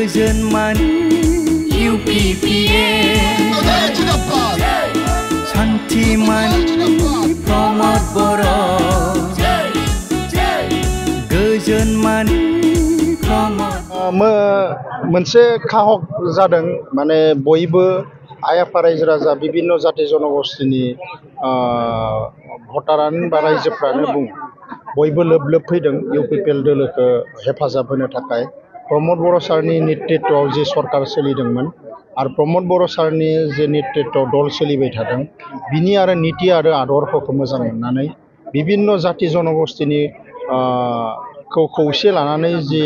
गोजोन मानि UPPL सान्थि मानि प्रमद बर' गोजोन मानि प्रमद मोनसे खाहक जादों माने बयबो आइ आफा रायजो राजा बिभिन्न जाति जनगोष्ठीनि भटारानो बा रायजोफ्रानो बुं बयबो लोब लोब फैदों UPPL दोलोखौ हेफाजाब होनो थाखाय प्रमद बर' सारनि नेतृत्वआव जे सरकार सोलिदोंमोन आरो प्रमद बर' सारनि जे नेतृत्वआव दल सोलिबाय थादों बिनि आरो नीति आरो आदर्शखौ मोजां मोननानै बिभिन्न जाति जनगोष्ठीनि खौसे लानानै जि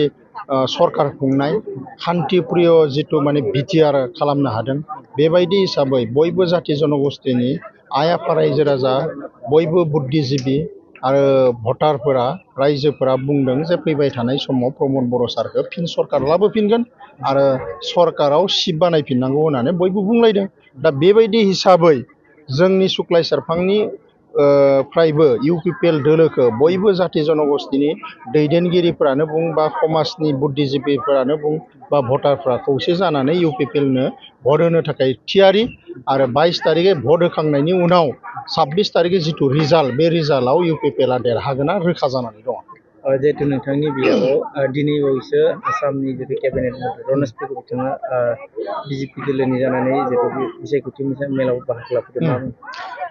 सरकार खुंनाय शान्तिप्रिय जितु माने बिटिआर खालामनो हादों बेबायदि हिसाबै बयबो जाति जनगोष्ठीनि आइ आफा रायजो राजा बयबो बुद्धिजीबी आरो भटारफोरा रायजोफोरा बुंदों जे फैबाय थानाय समाव प्रमद बर' सारखौ फिन सरकार लाबोफिनगोन आरो सरकाराव सिट बानायफिननांगौ होननानै बयबो बुंलायदों दा बेबायदि हिसाबै जोंनि सुक्लाय सेरफांनि फ्रायबो UPPL दोलोखौ बयबो जाति जनगोष्ठीनि दैदेनगिरिफोरानो बुं बा समाजनि बुद्धिजीबीफोरानो बुं बा भटारफ्रा खौसे जानानै UPPLनो भट होनो थाखाय थियारि आरो 22 तारिखे भट होखांनायनि उनाव 26 तारिखे जितु रिजाल्ट बे रिजाल्टआव UPPLआ देरहागोना रोखा जानानै दङ। जिहेतु नोंथांनि बियाबाव दिनै बावैसो आसामनि जितु केबिनेट मन्त्रि रमेश पेगु बिथाङा BJP दोलोनि जानानै जितु बिसायख'थि मेलाव बाहागो लाफैदों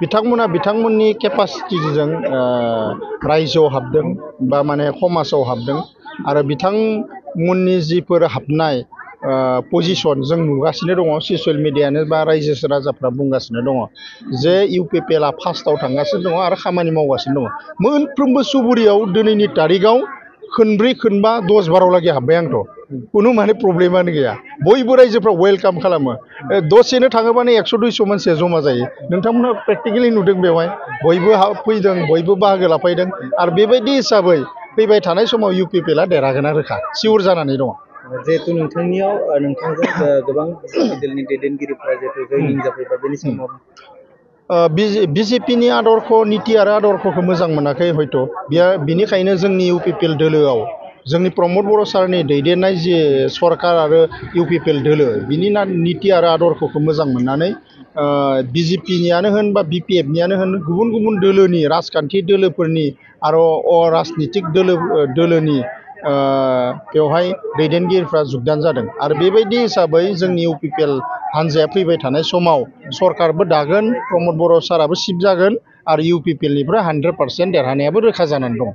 बिथांमोननि केपासिटिजों रायजोआव हाबदों बा माने समाजाव हाबदों आरो बिथांमोननि जिफोर हाबनाय पजिशन जों नुगासिनो दङ ससियेल मिडियानो बा रायजो राजाफ्रा बुंगासिनो दङ जे UPPLआ फार्स्टआव थांगासिनो दङ आरो खामानि मावगासिनो दङ मोनफ्रोमबो सुबुरियाव दिनैनि तारिखआव खनब्रै खनबा 10-12 लागि हाबबाय आंथ' खुनु माने प्रब्लेमानो गैया बयबो रायजोफ्रा वेलकाम खालामो दसेनो थाङोबानो 100-200 मानसिया जमा जायो नोंथांमोना प्रेक्टिकेलि नुदों बेवहाय बयबो फैदों बयबो बाहागो लाफैदों आरो बेबायदि हिसाबै फैबाय थानाय समाव UPPLआ देरहागोना रोखा सिउर जानानै दङ। जिहेतु नोंथांनियाव नोंथांजों गोबां दोलनि दैदेनगिरिफोरा जिहेतु जयनिं जाफैबाय बेनि समाव BJPनि आदर्श नीति आरो आदर्शखौ मोजां मोनाखै हयथ' बिनिखायनो जोंनि UPPL दोलोआव जोंनि प्रमद बर' सारनि दैदेननाय जे सरकार आरो UPPL दोलो बिनि नीति आरो आदर्शखौ मोजां मोननानै BJPनियानो होन बा BPFनियानो होन गुबुन गुबुन दोलोनि राजखान्थि दोलोफोरनि आरो अराजनितिक दोलोनि बेवहाय दैदेनगिरिफ्रा जुगदान जादों आरो बेबायदि हिसाबै जोंनि UPPL हान्जाया फैबाय थानाय समाव सरकारबो दागोन प्रमद बर' साराबो सिट जागोन आरो UPPLनिफ्राय 100% देरहानायाबो रोखा जानानै दं।